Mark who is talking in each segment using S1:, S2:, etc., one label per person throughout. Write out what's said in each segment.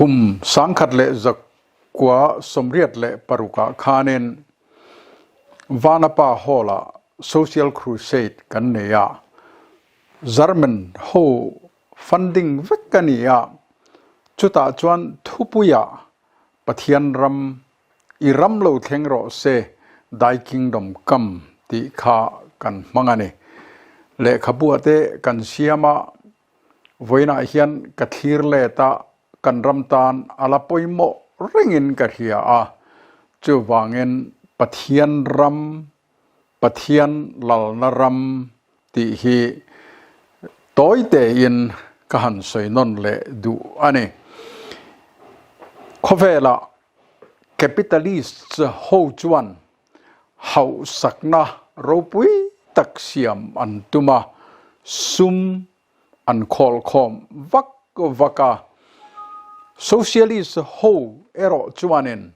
S1: Kum 1986 ah khanin Vanapa Hall-ah Social Crusade kan nei a, German ho funding vek a ni a, chutah chuan thupuiah Pathian ram i ram lo thleng rawh se, Thy kingdom come tih kha kan hmang a ni. Lehkhabu te kan siam a, vawiinah hian ka thlir let a, kan ram tan a la pawimawh rengin ka hria a, chuvangin Pathian ram Pathian lalna ram tih hi tawi tein ka han sawi nawn leh duh a ni. Khawvelah capitalists ho chuan hauhsakna ropui tak siam an tum a, sum an khawlkhawm vak vak a. Socialist ho erawh chuanin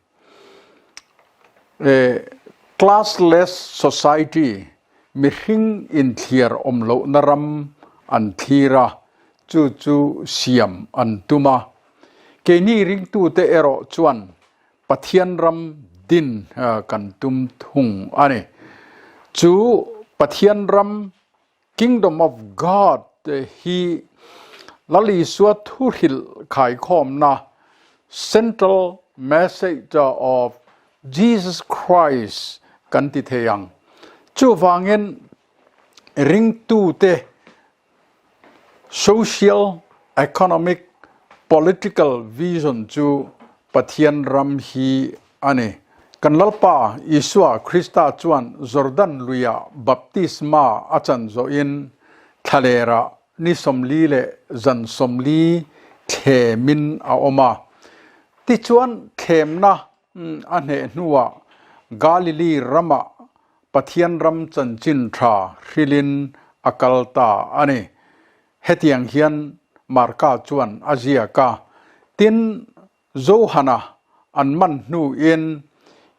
S1: classless society, mihring inthliar awm lohna ram an thlir a, chu chu siam an tum a. Keini ringtute erawh chuan Pathian ram din kan tum thung a ni. Chu Pathian ram Kingdom of God hi Lal Isua thuhrilh khaikhawmna, Central Message of Jesus Christ, kan ti thei ang. Chuvangin ringtute Social, economic, political vision chu Pathian ram hi a ni. Kan Lalpa Isua Krista chuan Jordan luiah baptisma a chan zawhin thlalerah ni 40 leh zan 40 thlemin a awm a. Tichuan thlemna a hneh hnuah Galili ramah Pathian ram chanchin tha hrilin a kal ta a ni. Hetiang hian Marka chuan a ziak a, Tin, Johana an man hnuin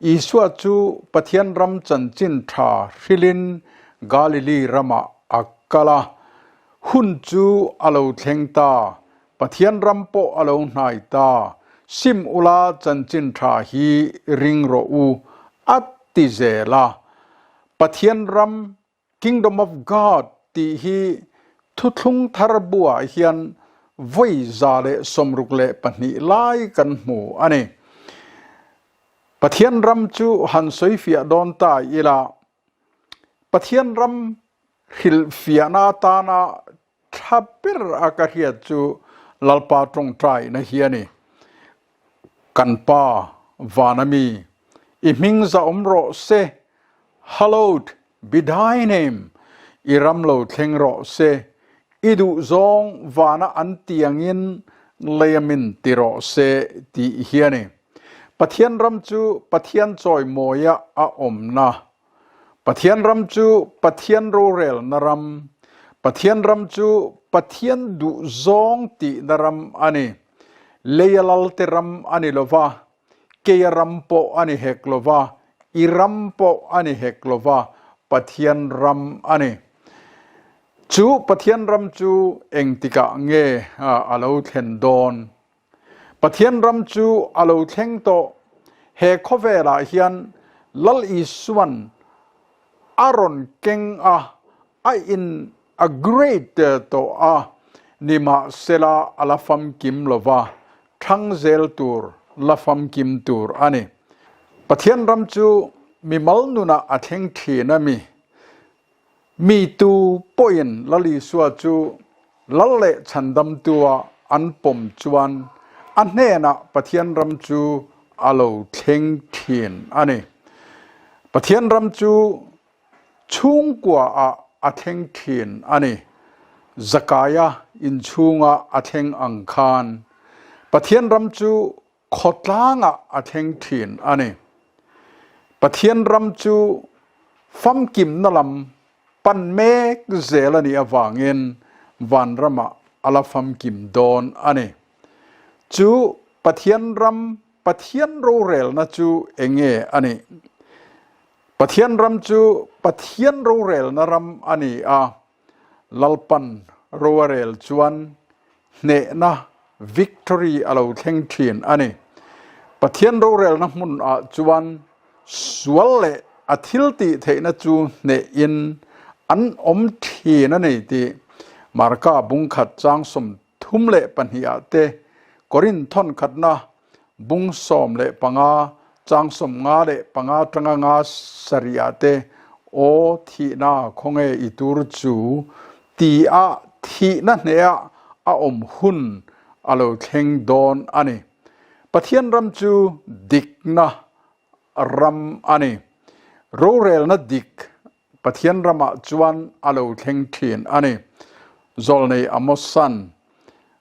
S1: Isua chu Pathian ram chanchin tha hrilin Galili ramah a kal a. Hun chu a lo thleng ta, Pathian ram pawh a lo hnai ta, sim ula chanchin tha hi ring rawh u, a ti zel a. Pathian ram, Kingdom of God, tih hi Thuthlung Thar buah hian vawi 162 lai kan hmu a ni. Pathian ram chu han sawifiah dawn ta ila, Pathian ram hrilhfiahna atana Thla ber a ka hriat chu Lalpa tawngtaina hi a ni. Kan Pa, Vana mi, i hming za awm rawh se, Hallowed be thy name, i ram lo thleng rawh se, i duh zawng vana an tiangin leia min ti rawh se tih hi a ni. Pathian ram chu Pathian chawimawia a awmna Pathian ram chu Pathian rorelna ram, Pathian ram chu Pathian duhzawng tihna ram a ni. Leia lalte ram a ni lova, keia ram pawh a ni hek lova, i ram pawh a ni hek lova, Pathian ram a ni. Chu Pathian ram chu engtikah nge a lo thlen dawn? Pathian ram chu a lo thleng tawh. He khawvelah hian Lal Isuan a rawn keng a, a in a great tawh a, nimahsela a la famkim lo va, thlang zel tur la famkim tur a ni. Pathian ram chu mimal nunah a thleng thin a mi. Mi tu pawhin Lal Isua chu Lal leh Chhandamtua an pawm chuan a hnenah Pathian ram chu a lo thleng thin a ni. Pathian ram chu chhungkuaah a thleng thin a ni. Zakaia inchhunga a thleng ang khan Pathian ram chu Khawtlangah a thleng thin a ni. Pathian ram chu famkimna lam pan mek zel a nih avangin vanramah a la famkim dawn a ni. Chu Pathian ram, Pathian rorelna chu enge a nih? Pathian ram chu Pathian rorelna ram a ni a, Lalpan ro a rel chuan hnehna. Victory a lo thleng thin a ni. Pathian rorelna hmun ah chuan sual leh a thil tih theihna chu hneh in an awm thin a ni tih Marka bungkhat chang 32 ah te Korinth thawnkhatna Bung 15 chang 55 tanga nga sarih ah te Aw thihna khawnge i tur chu ti ah thihna hnehah a awm hun a lo thleng dawn a ni. Pathian ram chu dikna ram a ni. Rorelna dik Pathian ramah chuan a lo thleng thin a ni. Zawlnei Amosan,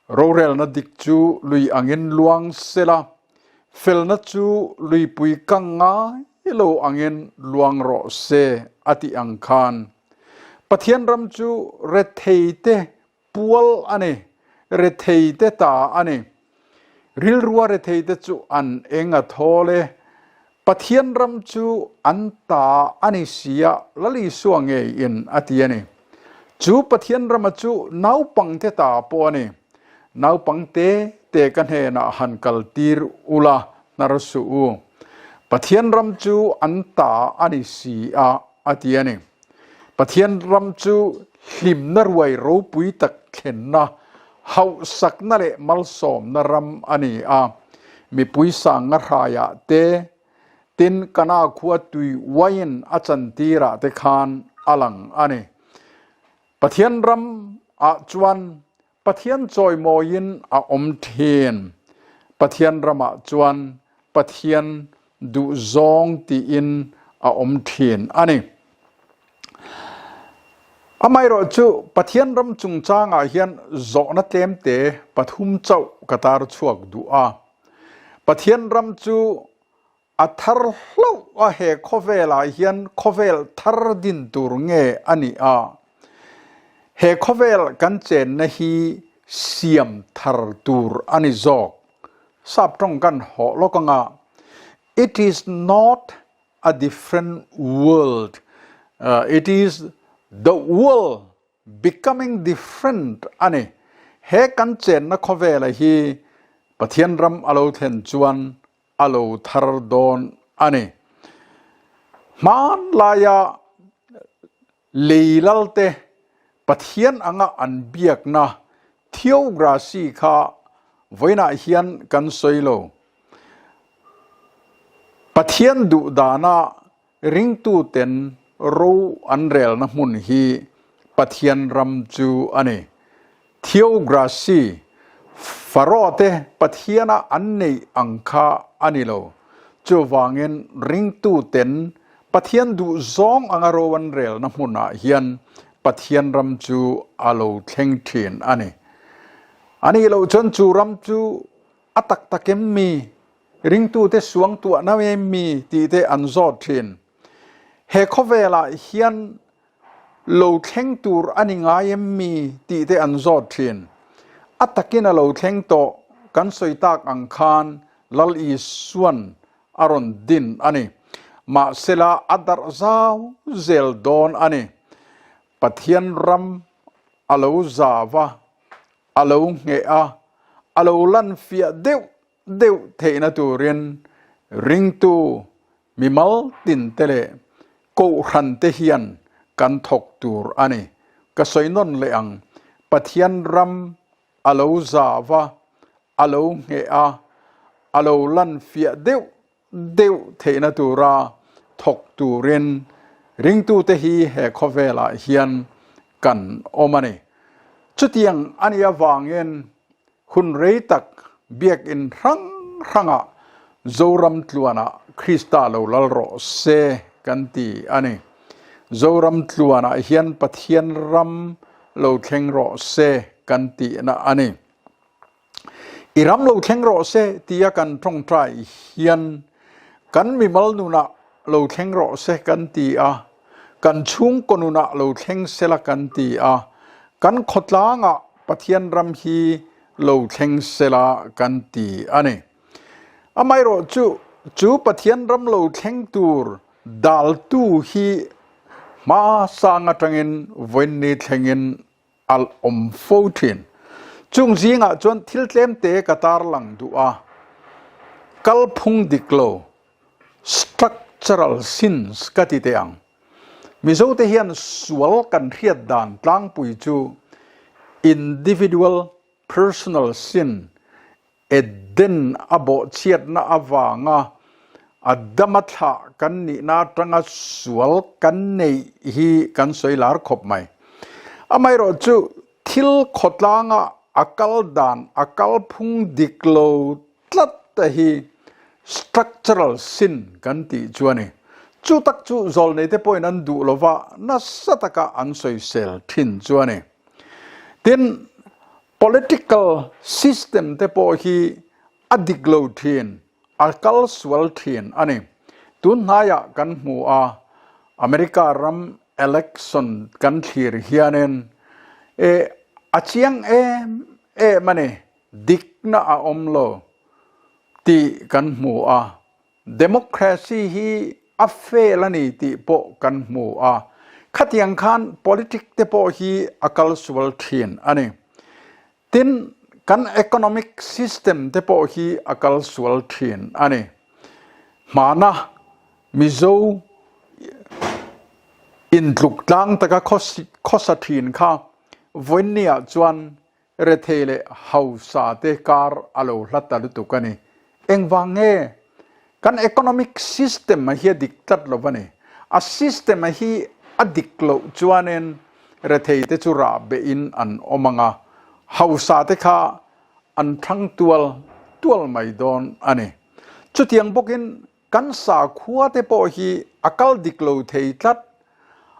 S1: Rorelna dik chu lui angin luang sela, felna chu luipui kang ngai lo angin luang rawh se a tih ang khan, Pathian ram chu retheite Pual a ni, retheite ta a ni. Rilrua retheite chu an eng a thawl e. Pathian ram chu an ta a ni si a, Lal Isua ngeiin a ti a ni. Chu Pathian rama chu naupangte ta pawh a ni. Naupangte te ka hnenah han kaltir ula hnar suh u. Pathian ram chu an ta a ni si a, a ti a ni. Pathian ram chu hlimna ruai ropui tak thlenna, hauhsakna leh malsawmna ram a ni a. Mipui sanga hraiah te, tin Kana khua tui uaiin a chantirah te khan a lang a ni. Pathian ram ah chuan Pathian chawimawiin a awm thin. Pathian ramah chuan Pathian duhzawng tiin a awm thin a ni. Amaherawh chu Pathian ram chungchangah hian zawhna tlemte pathum chauh ka tar chhuak duh a. Pathian ram chu A thar hlauh a he khawvelah hian khawvel thar din tur nge a nih a? He khawvel kan chenna hi siam thar tur a ni zawk. Sap tawng kan hawh lawk anga, It is not a different world, it is the world becoming different a ni. He kan chenna khawvela hi Pathian ram a lo thlen chuan a lo thar dawn a ni. Hmanlaia lei lalte Pathian anga an biakna theocracy kha vawiinah hian kan sawi lo. Pathian duh dana Ringtuten ro an relna hmun hi Pathian ram chu a ni. Theocracy, Pharaoh te Pathiana an neih ang kha a ni lo. Chuvangin ringtuten Pathian duh zawng anga ro an relna hmunah hian Pathian ram chu a lo thleng thin a ni. A nih loh chuan chu ram chu A tak tak em mi? Ringtute suangtuahna em mi? tih te an zawt thin. He khawvelah hian lo thleng tur a ni ngai em mi? tih te an zawt thin. A takin a lo thleng tawh kan sawi tak ang khan Lal Isuan a rawn din a ni. Mahsela a darh zau zel dawn a ni. Pathian ram a lo zau a, a lo ngheh a, a lo lan fiah deuh deuh theihna turin ringtu mimal tinte leh kohhrante hian kan thawk tur a ni. Ka sawi nawn leh ang, Pathian ram a lo zau a, a lo ngheh a, a lo lan fiah deuh deuh theihna tura thawk turin ringtute hi he khawvelah hian kan awm a ni. Chutiang a nih avangin hun rei tak biakinn hrang hrangah Zoram tluanah Krista lo lal rawh se kan ti a ni. Zoram tluanah hian Pathian ram lo thleng rawh se kan tihna a ni. I ram lo thleng rawh se tia kan tawngtai hian kan mimal nunah lo thleng rawh se kan ti a, kan chhungkaw nunah lo thleng sela kan ti a, kan khawtlangah Pathian ram hi lo thleng sela kan ti a ni. Amaherawhchu chu Pathian ram lo thleng tur daltu hi hmasang atangin vawiinni thlengin a awm fo thin. Chung zingah chuan thil tlemte ka tarlang duh a, kalphung dik lo, structural sins ka ti teh ang. Mizote hian sual kan hriat dan tlangpui chu individual personal sin, Eden a bawhchhiatna avanga Adama thlah kan nihna atanga sual kan neih hi kan sawi lar khawp mai. Amaherawh chu thil khawtlanga a kal dan, a kalphung dik lo tlat te hi structural sin kan tih chu a ni. Chu tak chu zawlneite pawhin an duh lova nasa taka an sawisel thin chu a ni. Tin, Political system te pawh hi a dik lo thin, a kal sual thin a ni. Tun hnaiah kan hmu a, America ram election kan thlir hianin e a chiang em em a ni, dikna a awm lo tih kan hmu a. Democracy hi a fail a ni tih pawh kan hmu a, khatiang khan politic te pawh hi a kal sual thin a ni. Tin, kan economic system te pawh hi a kal sual thin a ni. Hmana Mizo intluk tlang taka khawsa thin kha vawiinniah chuan Rethei leh hausa te kar a lo hla ta lutuk a ni. Engvang nge? Kan economic system a hi a dik tlat lo a ni. A system a hi a dik loh chuanin rethei te chu rah behin an awm ang a, hausa te kha an thlang tual tual mai dawn a ni. Chutiang bawkin Kan sakhua te pawh hi a kal dik lo thei tlat.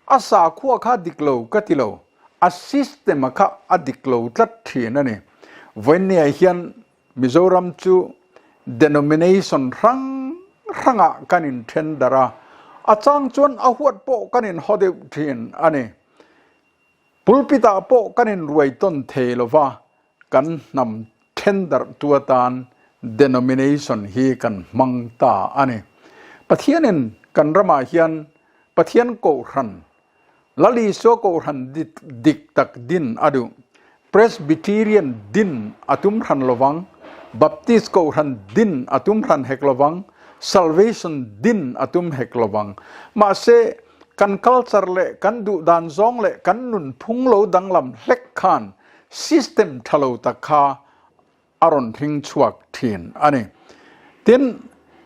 S1: A sakhua kha dik lo ka ti lo, a system a kha a dik lo tlat thin a ni. Vawiinniah hian Mizoram chu denomination hrang hrangah kan inthen darh a, a chang chuan a huat pawh kan inhaw deuh thin a ni. Pulpit-ah pawh kan inruai tawn thei lo va, kan hnam then darhtu atan denomination hi kan hmang ta a ni. Pathianin kan ramah hian Pathian Kohhran, Lal Isua Kohhran dik tak din a duh. Presbyterian din a tum hran lovang, Baptist Kohhran din a tum hran hek lovang, Salvation din a tum hek lovang. Mahse, Kan culture leh kan duhdan zawng leh kan nunphung lo danglam hlek khan system tha lo tak kha a rawn hring chhuak thin a ni. Tin,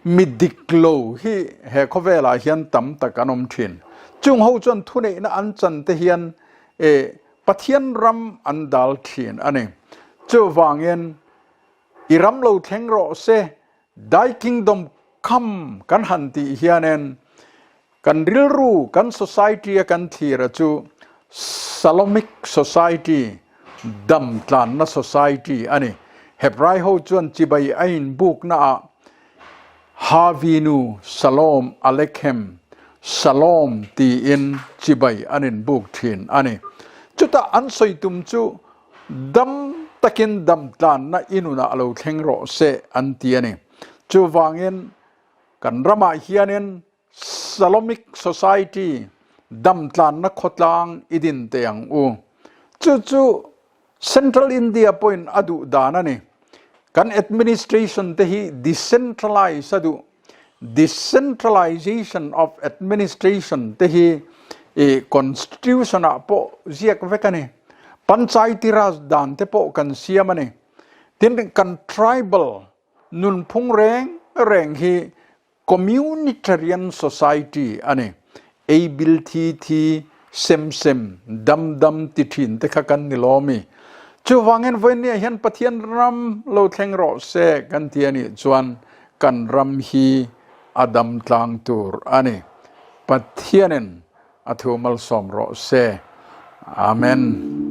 S1: mi dik lo hi he khawvelah hian tam tak an awm thin. Chung ho chuan thuneihna an chan te hian e Pathian ram an dal thin a ni. Chuvangin i ram lo thleng rawh se, Thy kingdom come kan han tih hianin kan rilru, kan society a kan thlir a chu Salomic society, dam tlanna society a ni. Hebrai ho chuan chibai a inbukna ah Havinu Shalom Aleichem, Shalom tiin chibai an inbuk thin a ni. Chutah an sawi tum chu Dam takin dam tlanna i nunah lo thleng rawh se an ti a ni. Chuvangin kan ramah hianin Salomic Society dam tlanna khawtlang i din teh ang u. Chu chu Central India pawhin a duh dan a ni. Kan administration te hi decentralize a duh. Decentralization of administration te hi i constitution ah pawh ziak vek a ni. Panchayati Raj dan te pawh kan siam a ni. Tin, kan tribal nunphung reng reng hi Communitarian society a ni. Ei bil thi thi, sem sem, dam dam ti thin te kha kan ni lawm i. Chuvangin vawiinniah hian Pathian ram lo thleng rawh se kan ti a nih chuan kan ram hi a dam tlang tur a ni. Pathianin a thu malsawm rawh se. Amen.